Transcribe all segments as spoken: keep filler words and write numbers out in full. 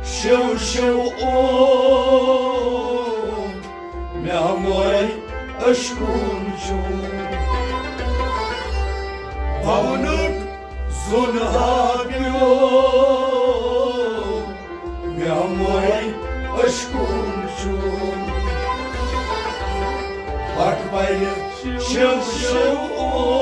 شِو شِو او، مےٚ ہموے عشقُن چون۔ بونُک زُن ہا پیو، مےٚ ہموے عشقُن چون۔ پٹ پرِ شِو شِو او۔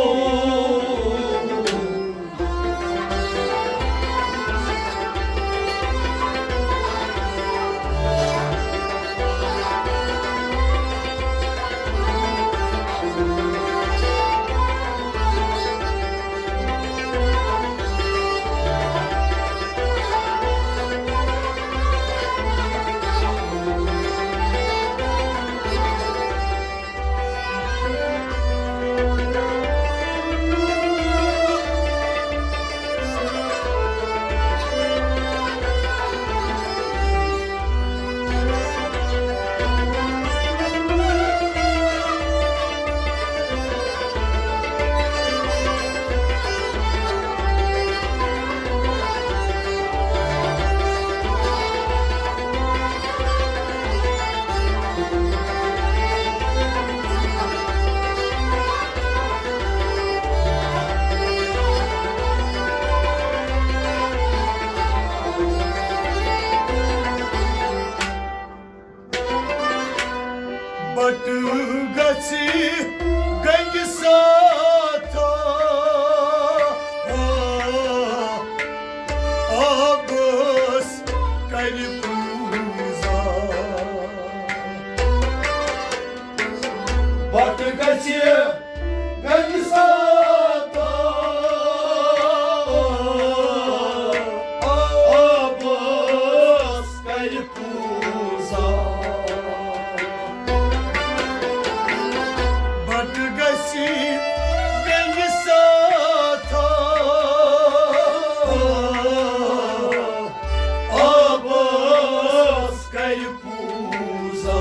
بٹ گژھِ گنگہِ ساتھا آبس کرِ پوٗزا۔ بٹ گژھِ گنگہِ ساتھا آبس کرِ پوٗزا۔ بٹ گژھِ گنگہِ ساتھا آبس کرِ پوٗزا۔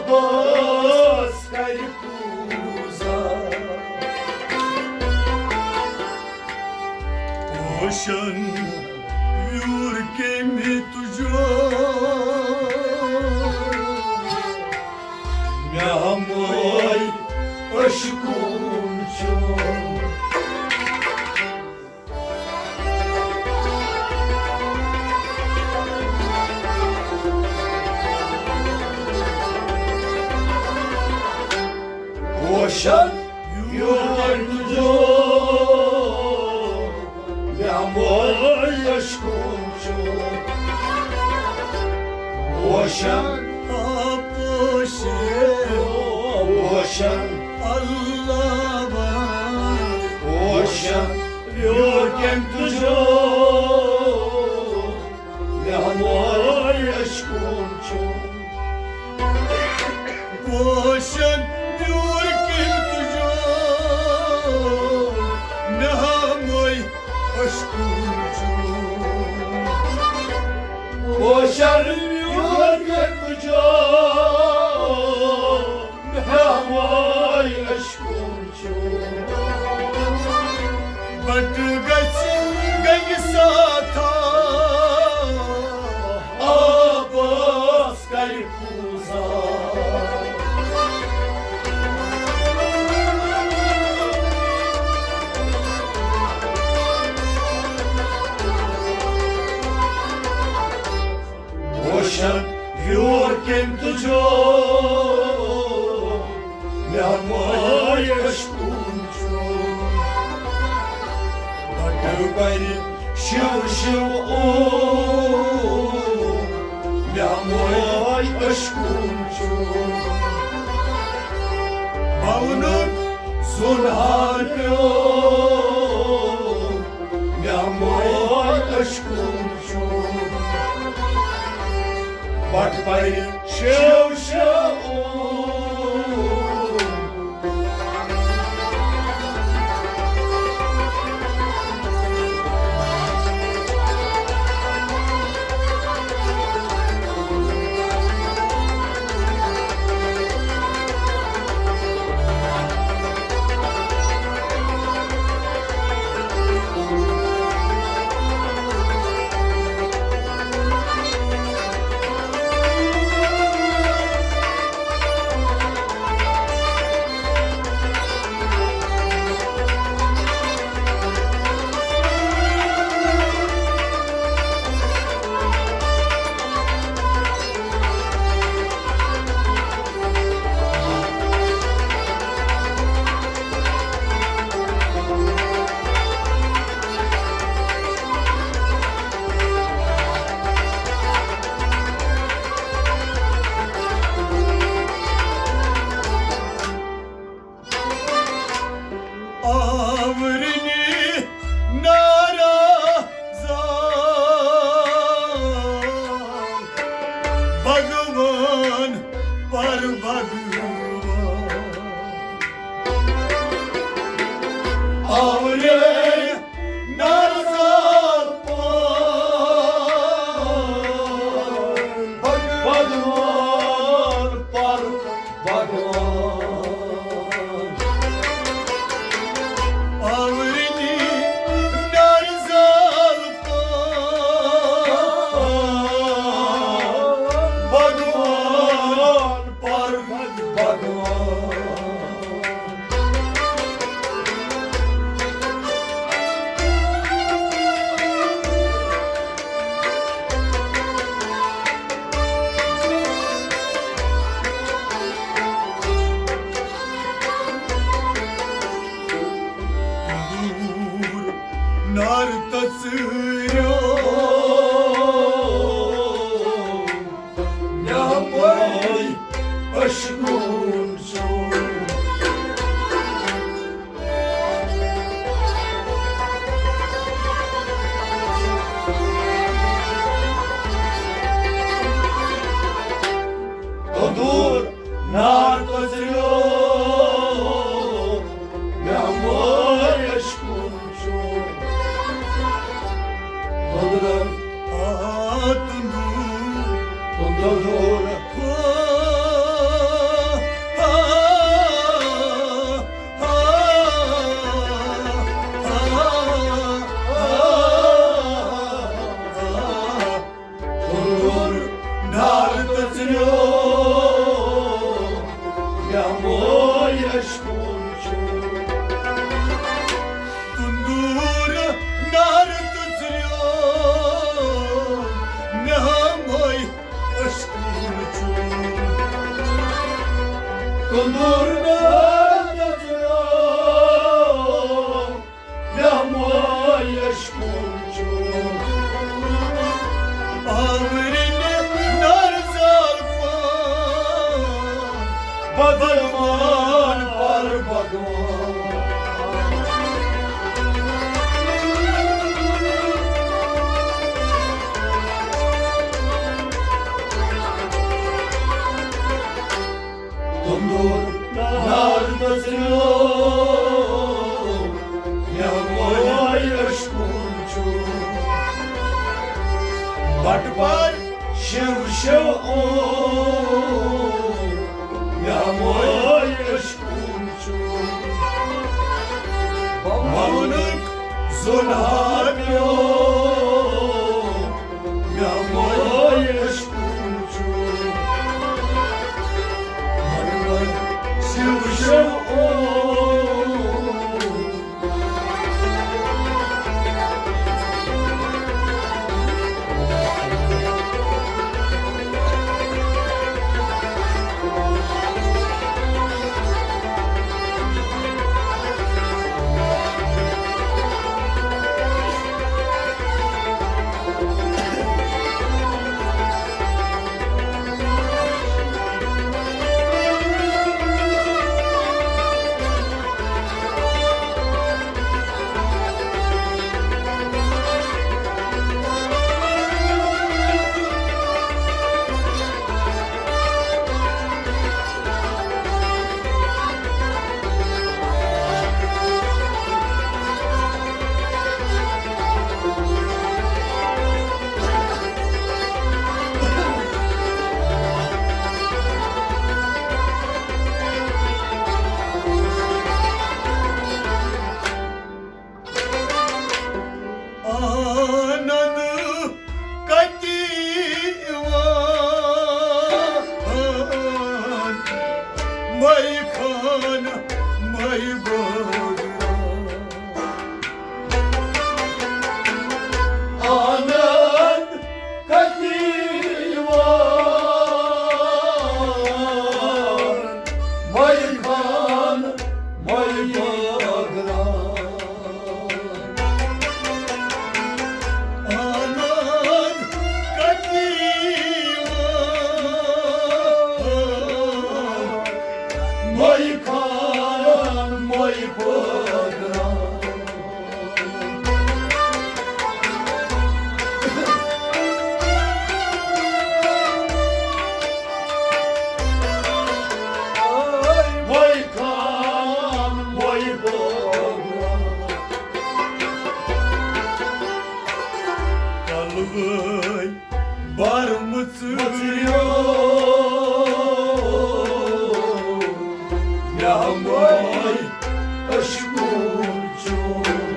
آبس کرِ پوٗزا۔ روشن ویوٗر کٔمۍ تُجو، مےٚ ہموے عشقُن چون۔ روشن یور تُجو، مےٚ ہموے عشقُن چون۔ روشن، آ، پوشن، روشن، اللہ بان۔ روشن یور کٔمۍ تُجو، مےٚ ہموے عشقُن چون۔ روشن یور کٔمۍ تُجو، مےٚ ہموے عشقُن چون۔ روشن یور کٔمۍ تُجو، مےٚ ہموے عشقُن چون۔ بٹ گژھِ گنگہِ ساتھا آبس کرِ پوٗزا۔ روشن یور کٔمۍ تُجو، مےٚ ہموے عشقُن چون۔ بٹ کرِ شِو شِو او، مےٚ ہموے عشقُن چون۔ بونُک زُن ہا پیو، مےٚ ہموے عشقُن چون۔ بٹ پرِ شِو شِو او۔ آورے نارزال پان، بھگوان پر بھگوان۔ آورنی نارزال پان، بھگوان پر بھگوان۔ نار تژریو مےٚ ہموے اشکون چون۔ تندور نار تژریو مےٚ ہموے اشکون چون۔ تندور، آ، تندور، تندور۔ تندور نار تژریو مےٚ ہموے اشکون چون۔ تندور نار تژریو مےٚ ہموے اشکون چون۔ تندور نار تژریو مےٚ ہموے اشکون چون۔ آورنی نارزال پان، بھگوان پر بھگوان۔ تندور نار تژریو مےٚ ہموے اشکون چون۔ بٹ پر شو شو او مےٚ ہموے اشکون چون۔ بمنک زُلہا پیو مےٚ ہموے اشکون چون۔ مرمر شو شو او۔ بار مژریو مےٚ ہموے عشقُن چون۔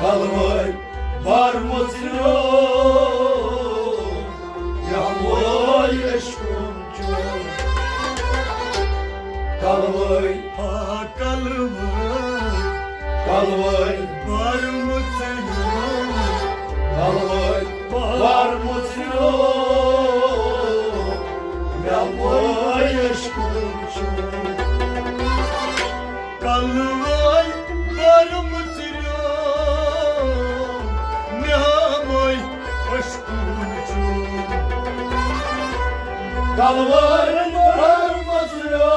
کلوے بار مژریو مےٚ ہموے عشقُن چون۔ کلوے ہا کلوے، کلوے بار مژریو کلوے بار مژریو مےٚ ہموے عشقُن چون۔ کلوے بار مژریو مےٚ ہموے عشقُن چون۔ کلوے بار مژریو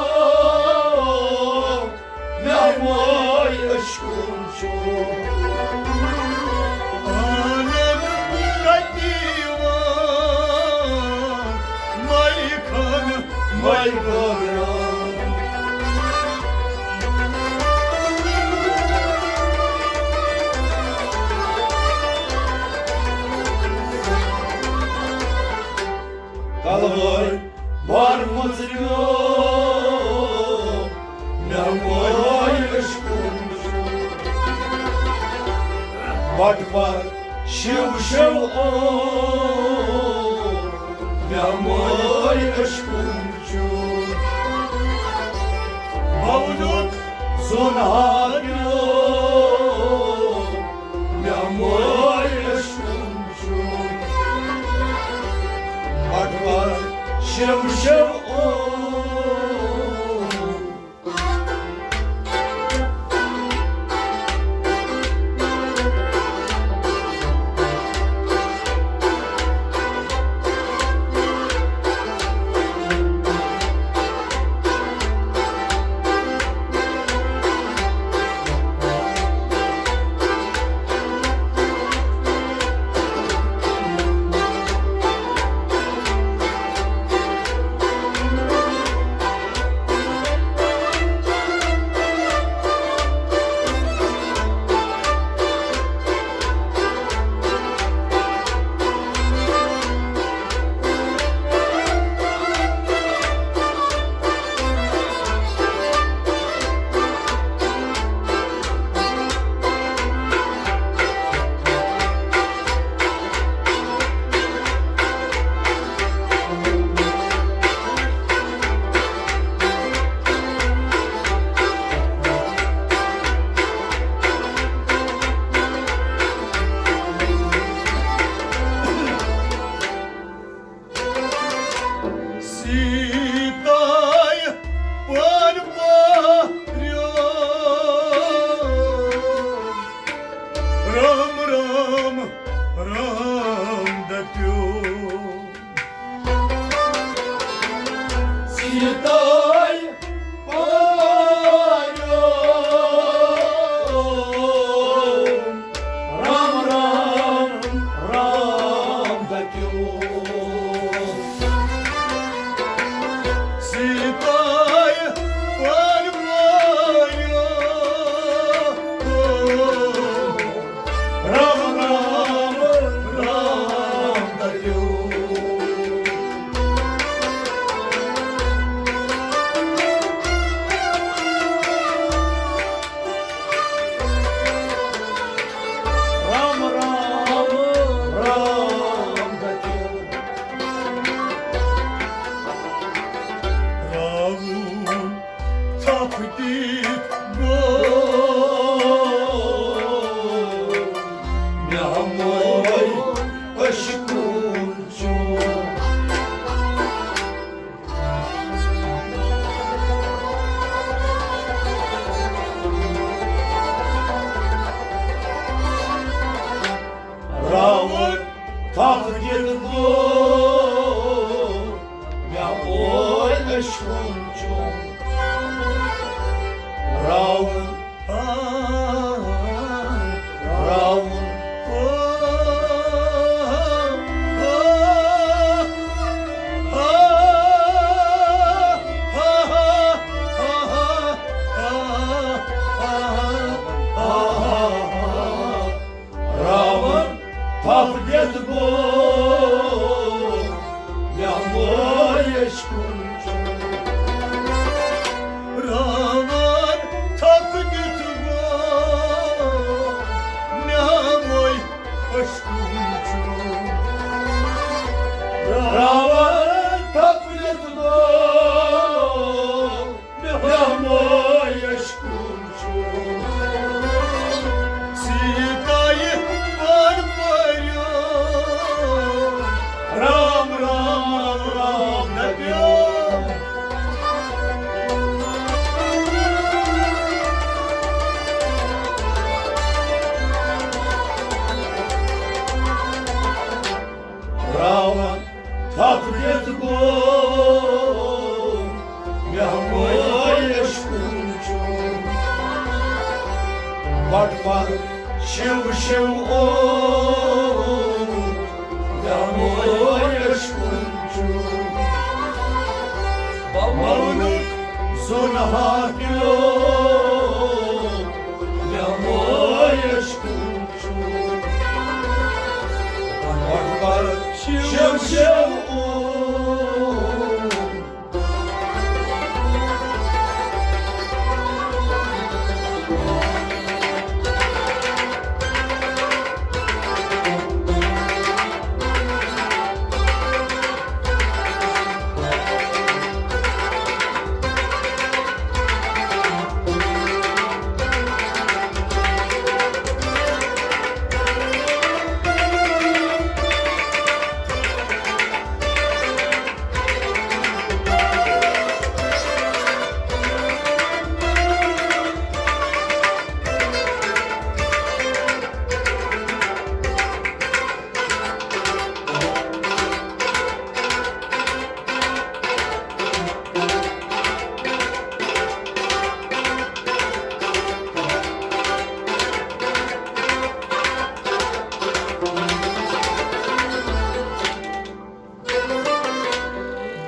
مےٚ ہموے عشقُن چون۔ عالم کتہِ یِوان مے خانہ مے بٲگراوان۔ کلوے بار مژریو مےٚ ہموے عشقُن چون۔ بٹ پر شِو شِو او مےٚ ہموے عشقُن چون۔ مولود زون ہاکیو مےٚ ہموے عشقُن چون۔ بٹ پر شِو شِو او۔ سُن ہا پیو مےٚ وٲیِش کُن چھُ۔ بَٹہٕ بَر شِو شِو اوم۔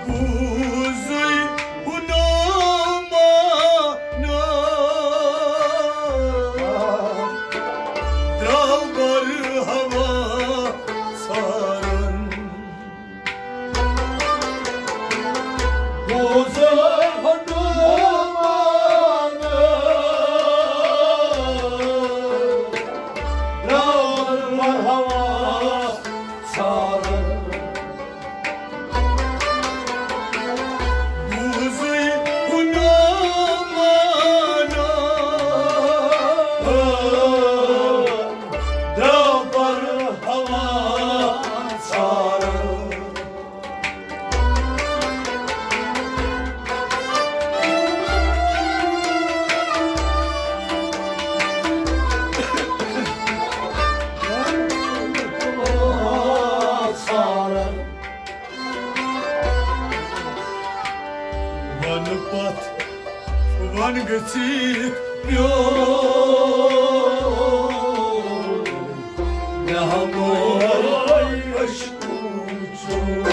بوٗزٕے ہُنو مانو، درٛاو بَر ہوا ژھاران۔ بوٗزٕے ہُنو مانو، درٛاو بَر ہوا ژھاران۔ بوٗزٕے ہُنو مانو، درٛاو بَر ہوا ژھاران۔ وَنہٕ پَتھ، وَن گٔژھِتھ پیوٚو مےٚ ہموار عشقُک چوب۔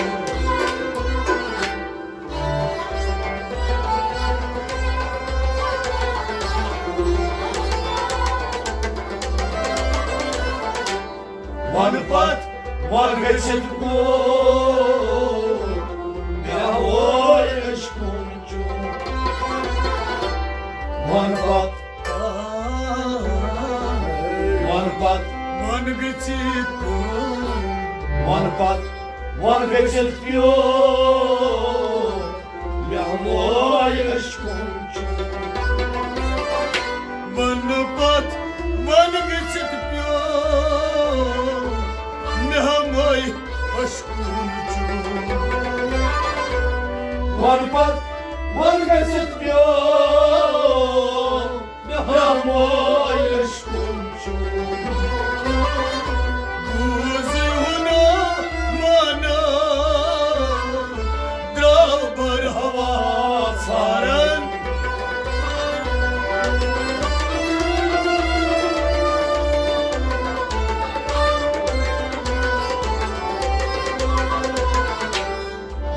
وَنہٕ پَتھ، وَن گٔژھِتھ پیوٚو مےٚ ہموار عشقُک چوب۔ وَنہٕ پَتھ، وَنہٕ پَتھ، وَن گٔژھِتھ پیوٚو۔ وَنہٕ پَتھ، وَن گٔژھِتھ پیوٚو مےٚ ہموار عشقُک چوب۔ وَنہٕ پَتھ، وَن گٔژھِتھ پیوٚو مےٚ ہموار عشقُک چوب۔ وَنہٕ پَتھ، وَن گٔژھِتھ پیوٚو مےٚ ہموار عشقُک چوب۔ بوٗزٕے ہُنو مانو، درٛاو بَر ہوا ژھاران۔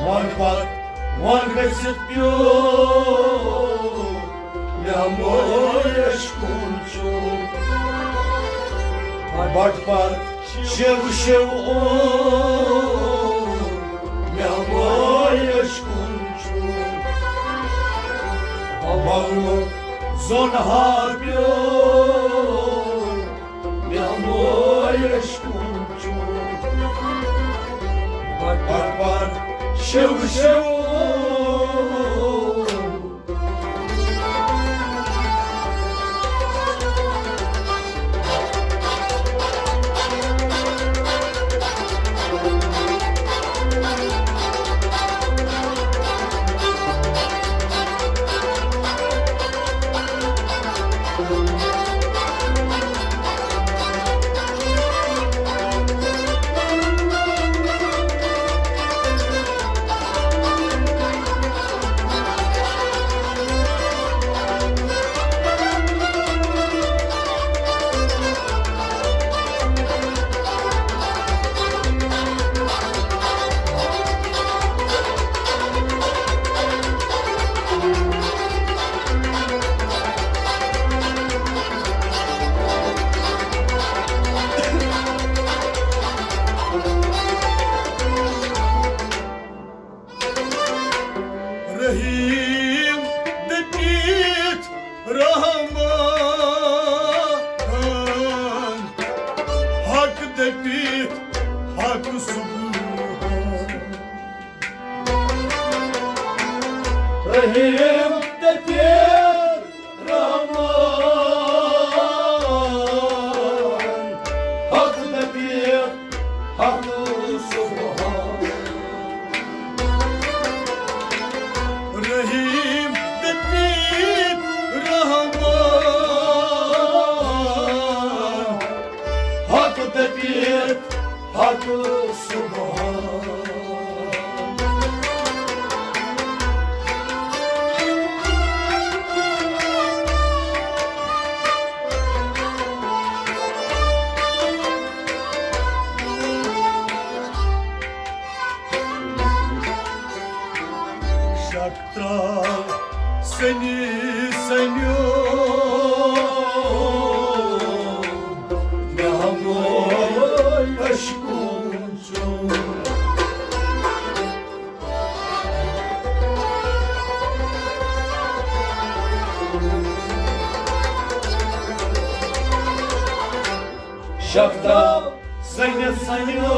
وَنہٕ پَتھ، وَن گٔژھِتھ پیوٚو مےٚ ہموار عشقُک چوب۔ بَٹہٕ بَر شِو شِو اوم مےٚ ہموار عشقُک چوب۔ بَولُک زوٚن ہا پیوٚو مےٚ ہموار عشقُک چوب۔ بَٹہٕ بَر شِو شِو اوم۔ رحیم دپیر رحمان، حق دپیر حق سبحان۔ رحیم دپیر رحمان، حق دپیر حق سبحان۔ شک تراو سنی سنیو مےٚ ہموے اشکون چون۔ شک تراو سنی سنیو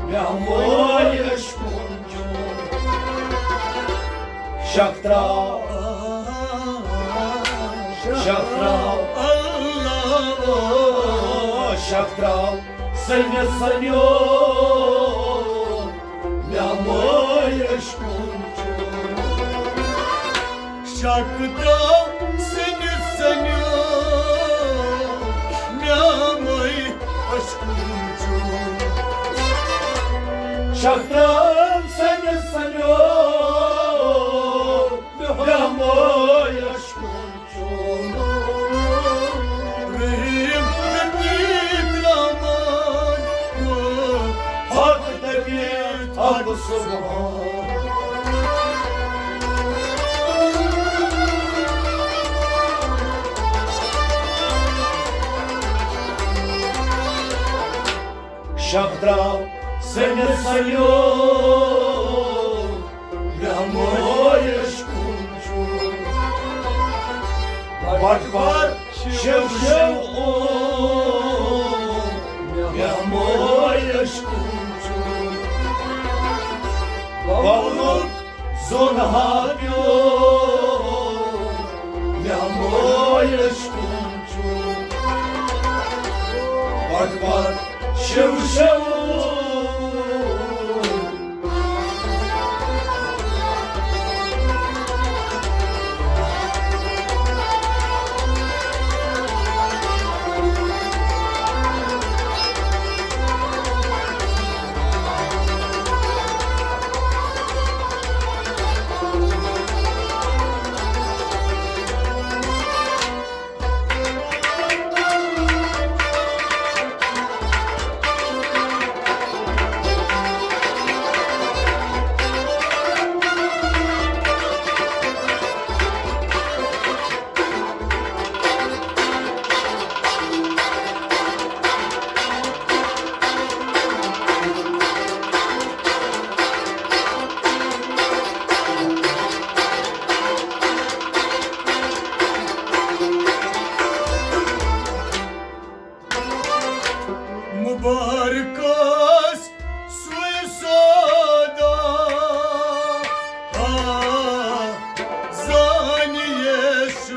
مےٚ ہموے اشکون چون۔ شک تراو، شک تراو، شک تراو سنی سنیو مےٚ ہموے اشکون چون۔ شک تراو سنی سنیو مےٚ ہموے اشکون چون۔ شک تراو سنی سنیو مےٚ ہموے اشکون چون۔ رحیم دپیر رحمان، حق دپیر حق سبحان۔ شک تراو سنی سنیو مےٚ ہموے اشکون چون۔ بٹ بار شو شو او مےٚ ہموے اشکون چون۔ بولُک زون ہا پیو مےٚ ہموے اشکون چون۔ بٹ بار شو شو۔ مبارک آسہِ سُے سودا، آ، زانہِ ییٚس چھُ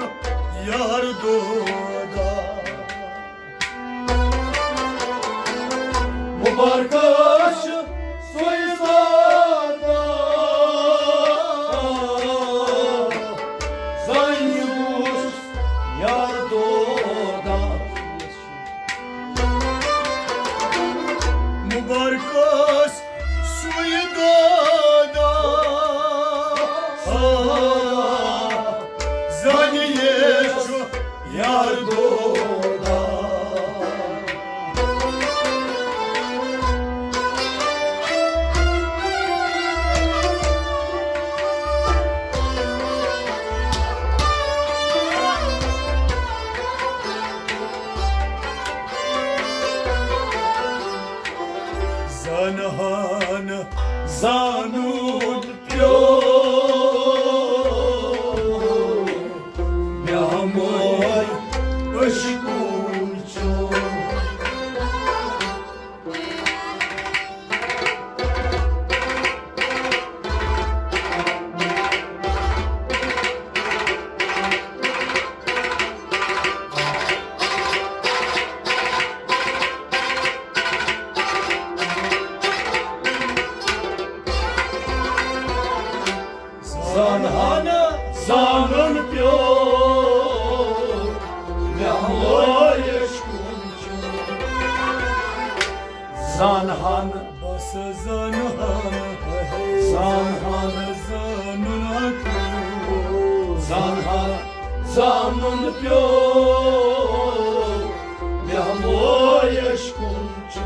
یار دودا۔ مبارک آسہِ سُے سودا، آ، زانہِ ییٚس یار دودا۔ مبارک آسہِ سُے دۄہ، آ، زانہِ ییٚس چھُ یار دودا۔ زنہان زانُن پیوٚو مےٚ ہموے عشقُک چوب۔ زانہان زانُن پیوٚو، مےٚ ہموٲیش کُن چھُ۔ زانہان بس زانہان، زانہان زانُن پیوٚو۔ زانہان زانُن پیوٚو، مےٚ ہموٲیش کُن چھُ۔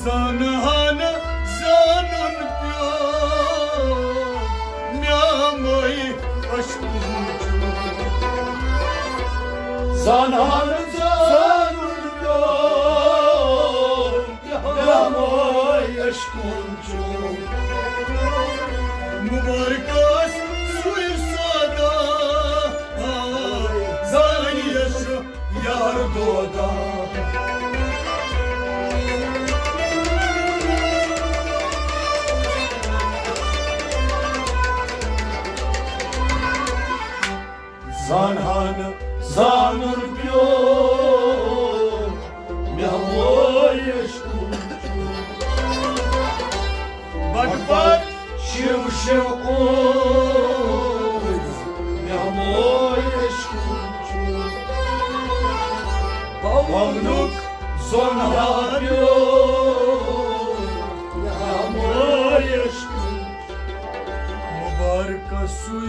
زانہان زانُن پیوٚو، مےٚ ہموٲیش کُن چھُ۔ زانہان زانُن پیوٚو، مےٚ ہموٲیش کُن چھُ۔ مُبارک آسہِ سُے سودا، زانیش یار دودا۔ زانہان زانُن پیوٚو، مےٚ ہموٲیش کُن چھُ۔ بٹ پر شِو شِو اوس، مےٚ ہموٲیش کُن چھُ۔ پونُک زۄن ہا پیوٚو، مےٚ ہموٲیش کُن۔ مُبارک سُے